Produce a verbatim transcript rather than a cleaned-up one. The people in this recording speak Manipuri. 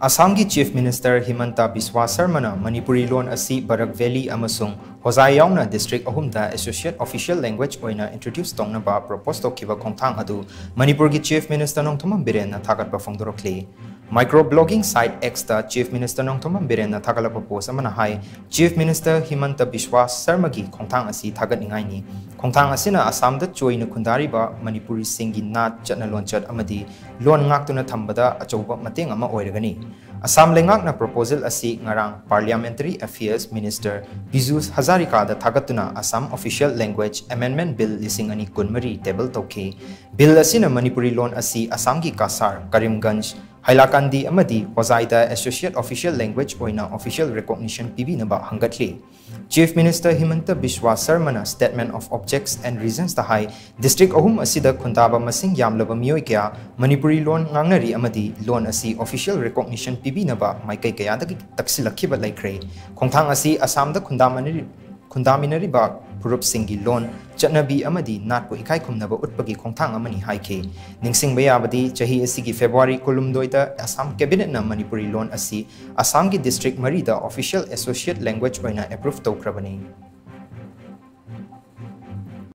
ꯑꯁꯥꯝꯒꯤ Chief Minister ꯍꯤꯃꯟꯇ ꯕꯤꯁ꯭ꯋꯥ ꯁꯔꯃꯅ ꯃꯅꯤꯄꯨꯔꯤ ꯂꯣꯟ ꯑꯁꯤ ꯕꯔꯛ ꯚꯦꯂꯤ ꯑꯃꯁꯨꯡ ꯍꯣꯖꯥꯏ ꯌꯥꯎꯅ district ꯑꯍꯨꯝꯗ official language ꯑꯣꯏꯅ introduce ꯇꯧꯅꯕ propose ꯇꯧꯈꯤꯕ ꯈꯣꯡꯊꯥꯡ ꯑꯗꯨ ꯃꯅꯤꯄꯨꯔꯒꯤ Chief Minister ꯅꯣꯡꯊꯣꯝꯕꯝ ꯕꯤꯔꯦꯟꯅ ꯊꯥꯒꯠꯄ ꯐꯣꯡꯗꯣꯔꯛꯂꯤ꯫ Micro blogging site X ꯇ Chief Minister ꯅꯣꯡꯊꯣꯝꯕꯝ ꯕꯤꯔꯦꯟꯅ ꯊꯥꯒꯠꯂꯛꯄ post ꯑꯃꯅ ꯍꯥꯏ, Chief Minister ꯍꯤꯃꯟꯇ ꯕꯤꯁ꯭ꯋꯥ ꯁꯔꯃꯒꯤ ꯈꯣꯡꯊꯥꯡ ꯑꯁꯤ ꯊꯥꯒꯠꯅꯤꯡꯉꯥꯏꯅꯤ꯫ ꯈꯣꯡꯊꯥꯡ ꯑꯁꯤꯅ ꯑꯁꯥꯝꯗ ꯆꯣꯏꯅ ꯈꯨꯟꯗꯥꯔꯤꯕ ꯃꯅꯤꯄꯨꯔꯤꯁꯤꯡꯒꯤ ꯅꯥꯠ, ꯆꯠꯅ ꯂꯣꯟꯆꯠ ꯑꯃꯗꯤ ꯂꯣꯟ ꯉꯥꯛꯇꯨꯅ ꯊꯝꯕꯗ ꯑꯆꯧꯕ ꯃꯇꯦꯡ ꯑꯃ ꯑꯣꯏꯔꯒꯅꯤ꯫ ꯑꯁꯥꯝ ꯂꯩꯉꯥꯛꯅ proposal ꯑꯁꯤ ꯉꯔꯥꯡ Parliamentary Affairs Minister ꯄꯤꯖꯨꯁ ꯍꯖꯥꯔꯤꯀꯥꯗ ꯊꯥꯒꯠꯇꯨꯅ Assam Official Language Amendment Bill ꯂꯤꯁꯤꯡ ꯑꯅꯤ ꯀꯨꯟꯃꯔꯤ table ꯇꯧꯈꯤ꯫ Bill ꯑꯁꯤꯅ ꯃꯅꯤꯄꯨꯔꯤ ꯂꯣꯟ ꯑꯁꯤ ꯑꯁꯥꯝꯒꯤ ꯀꯁꯥꯔ, ꯀꯔꯤꯝꯒꯟꯖ, ꯍꯥꯏꯂꯥꯀꯥꯟꯗꯤ ꯑꯃꯗꯤ ꯍꯣꯖꯥꯏꯗ associate official language ꯑꯣꯏꯅ official recognition ꯄꯤꯕꯤꯅꯕ ꯍꯪꯒꯠꯂꯤ꯫ Chief Minister ꯍꯤꯃꯟꯇ ꯕꯤꯁ꯭ꯋꯥ ꯁꯔꯃꯅ Statement of Objects and Reasons ꯇ ꯍꯥꯏ, district ꯑꯍꯨꯝ ꯑꯁꯤꯗ ꯈꯨꯟꯗꯥꯕ ꯃꯁꯤꯡ ꯌꯥꯝꯂꯕ ꯃꯤꯑꯣꯏ ꯀꯌꯥ ꯃꯅꯤꯄꯨꯔꯤ ꯂꯣꯟ ꯉꯥꯡꯅꯔꯤ ꯑꯃꯗꯤ ꯂꯣꯟ ꯑꯁꯤ official recognition ꯄꯤꯕꯤꯅꯕ ꯃꯥꯏꯀꯩ ꯀꯌꯥꯗꯒꯤ ꯇꯛꯁꯤꯜꯂꯛꯈꯤꯕ ꯂꯩꯈ꯭ꯔꯦ꯫ ꯈꯣꯡꯊꯥꯡ ꯑꯁꯤ ꯑꯁꯥꯝꯗ ꯈꯨꯟꯗꯥꯃꯤꯟꯅꯔꯤ-, ꯈꯨꯟꯗꯥꯃꯤꯟꯅꯔꯤꯕ ꯐꯨꯔꯨꯞꯁꯤꯡꯒꯤ ꯂꯣꯟ, ꯆꯠꯅꯕꯤ ꯑꯃꯗꯤ ꯅꯥꯠꯄꯨ ꯏꯀꯥꯏ ꯈꯨꯝꯅꯕ ꯎꯠꯄꯒꯤ ꯈꯣꯡꯊꯥꯡ ꯑꯃꯅꯤ ꯍꯥꯏꯈꯤ꯫ ꯅꯤꯡꯁꯤꯡꯕ ꯌꯥꯕꯗꯤ, ꯆꯍꯤ ꯑꯁꯤꯒꯤ February ꯀꯨꯟꯍꯨꯝꯗꯣꯏꯗ ꯑꯁꯥꯝ cabinet ꯅ ꯃꯅꯤꯄꯨꯔꯤ ꯂꯣꯟ ꯑꯁꯤ ꯑꯁꯥꯝꯒꯤ district ꯃꯔꯤꯗ official associate language ꯑꯣꯏꯅ approve ꯇꯧꯈ꯭ꯔꯕꯅꯤ꯫